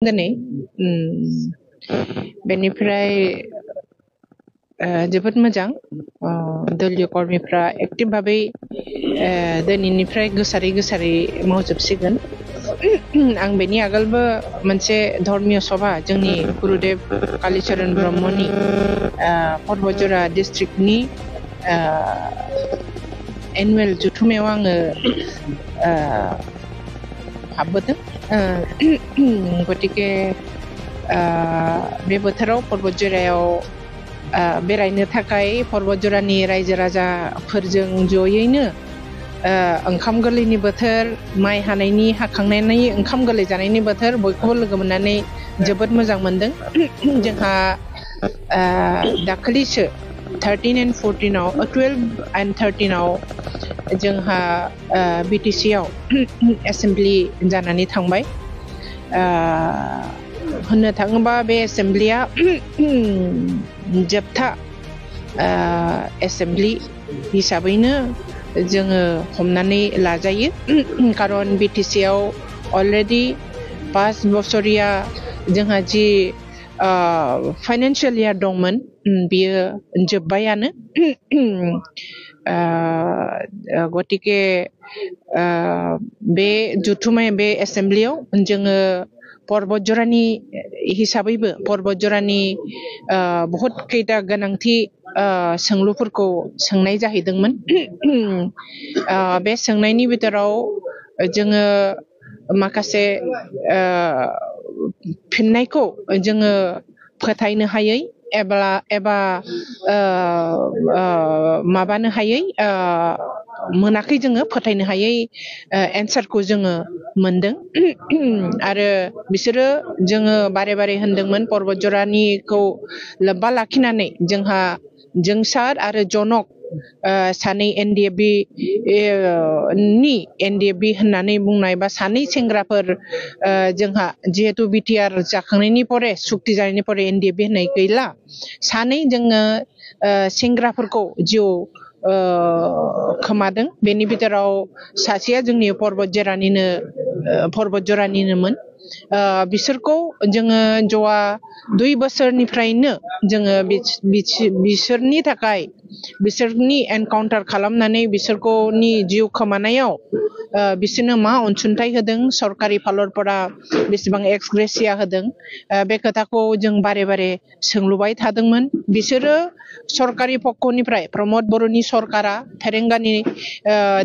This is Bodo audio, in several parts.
दिनै बेनिफ्राय जोबोद मोजां दलीय कर्मीफ्रा एक्टिव भाबै दिनैनिफ्राय गोसारै मावजोबसिगोन आं बेनि आगोलबो मोनसे धर्मीय सभा जोंनि गुरुदेव कालीचरण ब्रह्मनि पर्वतजरा डिस्ट्रिक्टनि एनुवेल जुथुमायाव आङो हाबबोदों गतिके बे बोथोराव पर्वतजरायाव बेरायनो थाखाय पर्वतजरानि रायजो राजाफोरजों जयैनो ओंखाम गोरलैनि बोथोर माइ हानायनि हाखांनायनि ओंखाम गोरलै जानायनि बोथोर बयखौबो लोगो मोननानै जोबोद मोजां मोनदों जोंहा दाखालिसो 13 and 14 आव 12 and 13 आव जोंहा BTC आव एसेम्बलि जानानै थांबाय होननो थाङोबा बे एसेम्बलिया जोबथा एसेम्बलि हिसाबैनो जोङो हमनानै लाजायो खारन BTC आव अलरेडि 5 बोसोरिया जोंहा जि फाइनान्शियेल इयार दंमोन बियो जोब्बायानो गतिके बे जुथुमाय बे एसेम्बलियाव जोङो पर्वतजरानि हिसाबैबो पर्वतजरानि बहुत खैथा गोनांथि सोंलुफोरखौ सोंनाय जाहैदोंमोन बे सोंनायनि बिथोराव जोङो माखासे फिननायखौ जोङो फोथायनो हायै एबा माबानो हायै मोनाखै जोङो फोथायनो हायै एन्सारखौ जोङो मोनदों आरो बिसोरो जोङो बारे होनदोंमोन पर्वतजरानिखौ लोब्बा लाखिनानै जोंहा जोंसार आरो जनक सानै NDFB नि NDFB होननानै बुंनाय बा सानै सेंग्राफोर जोंहा जिहेतु BTR जाखांनायनि परे सुक्ति जानायनि परे NDFB होननाय गैला सानै जोङो सेंग्राफोरखौ जिउ खोमादों बेनि बिथोराव सासेया जोंनि पर्वतजरानिनोमोन बिसोरखौ जोङो जवा 2 बोसोरनिफ्रायनो जोङो बिसोरनि थाखाय बिसोरनि एनकाउन्टार खालामनानै बिसोरखौनि जिउ खोमानायाव बिसोरनो मा अनसुंथाइ होदों सरकारि फालरफोरा बेसेबां एक्सग्रेसिया होदों बे खोथाखौ जों बारे सोंलुबाय थादोंमोन बिसोरो सरकारि पक्षनिफ्राय प्रमोद बर'नि सरकारा फेरेंगानि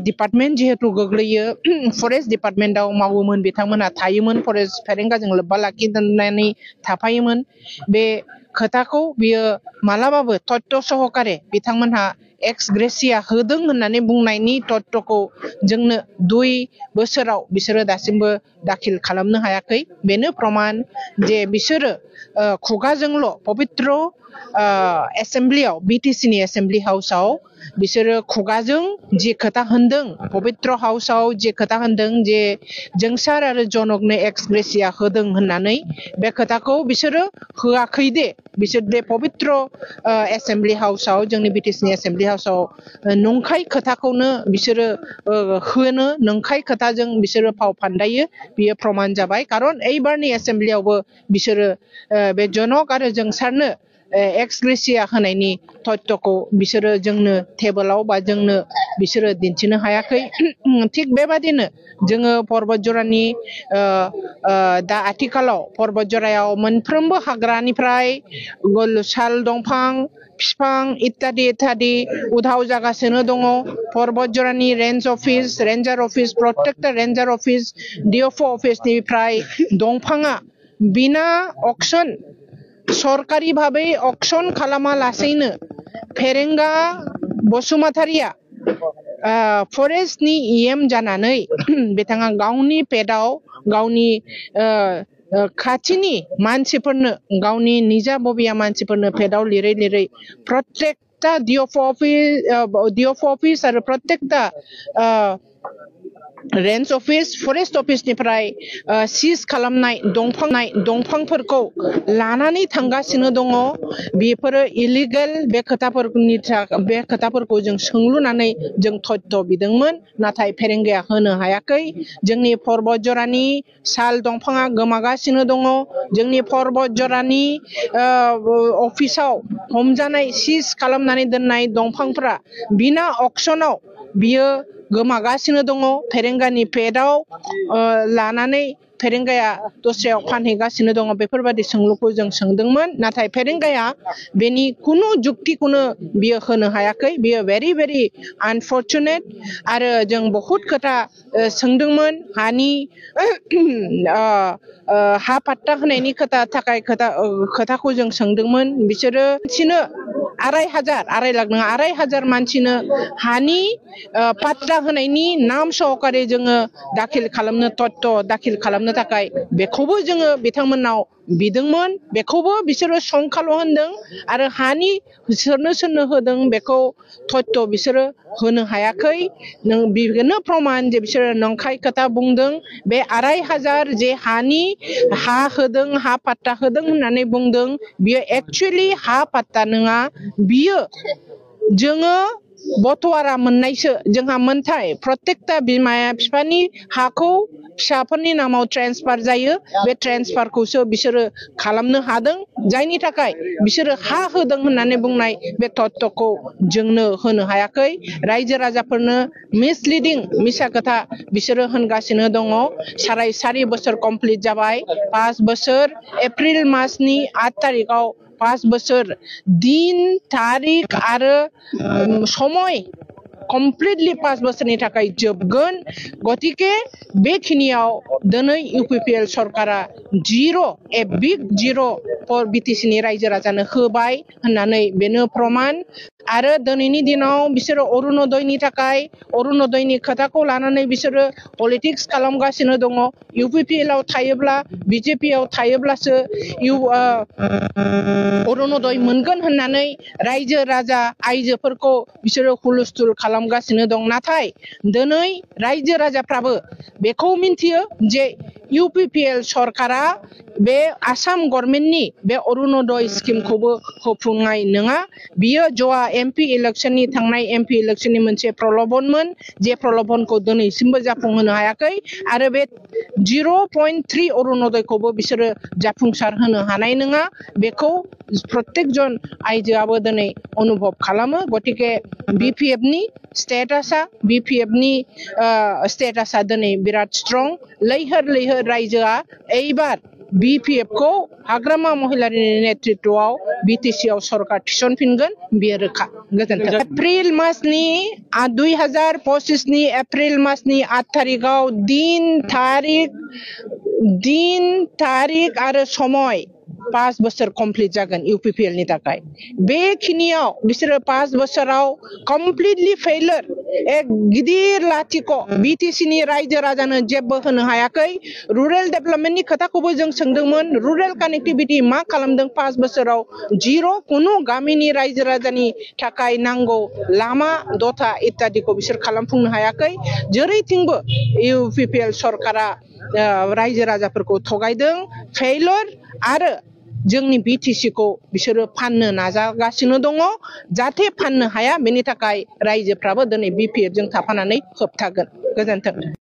डिपार्टमेन्ट जिहेतु गोग्लैयो फरेस्ट डिपार्टमेन्टआव मावोमोन बिथांमोना थायोमोन फरेस्ट फेरेंगाजों लोब्बा लाखिनानै थाफायोमोन बे खोथाखौ बियो मालाबाबो तथ्य सहकारे बिथांमोनहा एक्सग्रेसिया होदों होननानै बुंनायनि तथ्यखौ जोंनो 2 बोसोराव बिसोरो दासिमबो दाखिल खालामनो हायाखै बेनो प्रमाण जे बिसोरो खुगाजोंल' पवित्र एसेम्बलियाव BTC नि एसेम्बलि हाउसआव बिसोरो खुगाजों जे खोथा होनदों पवित्र हाउसआव जे खोथा होनदों जे जोंसार आरो जनकनो एक्सग्रेसिया होदों होननानै बे खोथाखौ बिसोरो होआखै दे बिसोर बे पवित्र एसेम्बलि हाउसआव जोंनि BTC नि एसेम्बलि हाउसआव नंखाय खोथाखौनो बिसोरो होनो नंखाय खोथाजों बिसोरो फाव फान्दायो बियो प्रमाण जाबाय खारन एइबारनि एसेम्बलियावबो बिसोरो बे जनक आरो जोंसारनो एक्सग्रेसिया होनायनि तथ्यखौ बिसोरो जोंनो टेबोलाव बा जोंनो बिसोरो दिन्थिनो हायाखै थिग बेबादिनो जोङो पर्वतजरानि दा आथिखालाव पर्वतजरायाव मोनफ्रोमबो हाग्रानिफ्राय साल दंफां बिफां इत्यादि उधाव जागासिनो दङ पर्वतजरानि रेन्जार अफिस प्रटेक्टर रेन्जार अफिस DFO अफिसनिफ्राय दंफाङा बिना अक्सन सरकारि भाबै अक्सन खालामालासेनो फेरेंगा बसुमतारिया फरेस्टनि EM जानानै बिथाङा गावनि पेदाव गावनि खाथिनि मानसिफोरनो गावनि निजा बबिया मानसिफोरनो पेदाव लिरै प्रत्येकता DFO अफिस आरो प्रत्येकता रेन्ज अफिस फरेस्ट अफिसनिफ्राय सिज खालामनाय दंफांफोरखौ लानानै थांगासिनो दङ बेफोरो इलिगेल बे खोथाफोरखौ जों सोंलुनानै जों तथ्य बिदोंमोन नाथाय फेरेंगाया होनो हायाखै जोंनि पर्बतजरानि साल दंफाङा गोमागासिनो दङ जोंनि पर्बतजरानि अफिसाव हमजानाय सिज खालामनानै दोननाय दंफांफोरा बिना अक्सनाव बियो गोमागासिनो दङ फेरेंगानि पेटआव लानानै फेरेंगाया दस्रायाव फानहैगासिनो दङ बेफोरबादि सोंलुखौ जों सोंदोंमोन नाथाय फेरेंगाया बेनि खुनु जुक्तिखौनो बियो होनो हायाखै बियो very अनफर्चुनेट आरो जों बहुत खोथा सोंदोंमोन हानि हा पाट्टा होनायनि खोथाखौ जों सोंदोंमोन बिसोरो मानसिनो 2,500 लाख नङा 2,500 मानसिनो हानि पाट्टा होनायनि नाम सहकारे जोङो दाखिल खालामनो तथ्य दाखिल खालामनो थाखाय बेखौबो जोङो बिथांमोननाव बिदोंमोन बेखौबो बिसोरो संखाल' होनदों आरो हानि सोरनो होदों बेखौ तथ्य बिसोरो होनो हायाखै बेनो प्रमान जे बिसोरो नंखाय खोथा बुंदों बे 2,500 जे हा होदों हा पाट्टा होदों होननानै बुंदों बियो एक्चुअली हा पाट्टा नङा बियो जोङो बटवारा मोननायसो जोंहा मोनथाय प्रत्येकता बिमाया बिफानि हाखौ फिसाफोरनि नामाव ट्रेन्सफार जायो बे ट्रेन्सफारखौसो बिसोरो खालामनो हादों जायनि थाखाय बिसोरो हा होदों होननानै बुंनाय बे तथ्यखौ जोंनो होनो हायाखै रायजो राजाफोरनो मिसलिडिं मिसा खोथा बिसोरो होनगासिनो दङ 4.5 बोसोर कमप्लिट जाबाय 5 बोसोर एप्रिल मासनि 8 तारिखआव 5 बोसोर दिन तारिख आरो समय कमप्लिटली 5 बोसोरनि थाखाय जोबगोन गतिके बेखिनियाव दिनै यूपीपीएल सरकारा बिग जिरो फर बीटीसी नि रायजो राजानो होबाय होननानै बेनो प्रमान आरो दिनैनि दिनाव बिसोरो अरुणोदयनि थाखाय अरुणोदयनि खोथाखौ लानानै बिसोरो पलिटिक्स खालामगासिनो दङ यूपीपीएल आव थायोब्ला बीजेपी आव थायोब्लासो अरुणोदय मोनगोन होननानै रायजो राजा आइजोफोरखौ बिसोरो हुलुस्थुल खालामगासिनो दं नाथाय दिनै रायजो राजाफ्राबो बेखौ मिन्थियो जे यूपीपीएल सरकारा बे आसाम गभर्नमेन्टनि बे अरुणोदय स्किमखौबो होफुंनाय नङा बियो जवा एमपी इलेक्शननि थांनाय एमपी इलेक्शननि मोनसे प्रलोभनमोन जे प्रलोभनखौ दिनैसिमबो जाफुंहोनो हायाखै आरो बे 0.3 अरुणोदयखौबो बिसोरो जाफुंसार होनो हानाय नङा बेखौ प्रत्येक जन आइजोआबो दिनै अनुभव खालामो गतिके बीपीएफनि स्टेटासा दिनै बिराद स्ट्रं लैहोर रायजोआ एबार बीपीएफ को हाग्रामा महिलानि नेतृत्वआव बीटीसी आव सरकार थिसनफिनगोन बेयो रोखा गोजोन्थों एप्रिल मासनि 2025 नि एप्रिल मासनि 8 तारिखआव दिन तारिख आरो समय 5 बोसोर कमप्लिट जागोन यूपीपीएल नि थाखाय बेखिनियाव बिसोरो 5 बोसोराव कमप्लिटली फेलियर एक गिदिर लाथिख बीटीसी नि रायजो राजानो जेबो होनो हायाखै रुरेल डेभलपमेन्टनि खोथाखौबो जों सोंदोंमोन रुरेल कानेक्टिविटी मा खालामदों 5 बोसोराव जिरो कुनु गामिनि रायजो राजानि थाखाय नांगौ लामा दथा इत्यादिखौ बिसोर खालामफुंनो हायाखै जेरैथिंबो यूपीपीएल सरकारा रायजो राजाफोरखौ थगायदों फेलियर आरो जोंनि बीटीसी खौ बिसोरो फाननो नाजागासिनो दङ जाहाथे फाननो हाया बेनि थाखाय रायजोफ्राबो दिनै बीपीएफ जों थाफानानै होबथागोन गोजोन्थों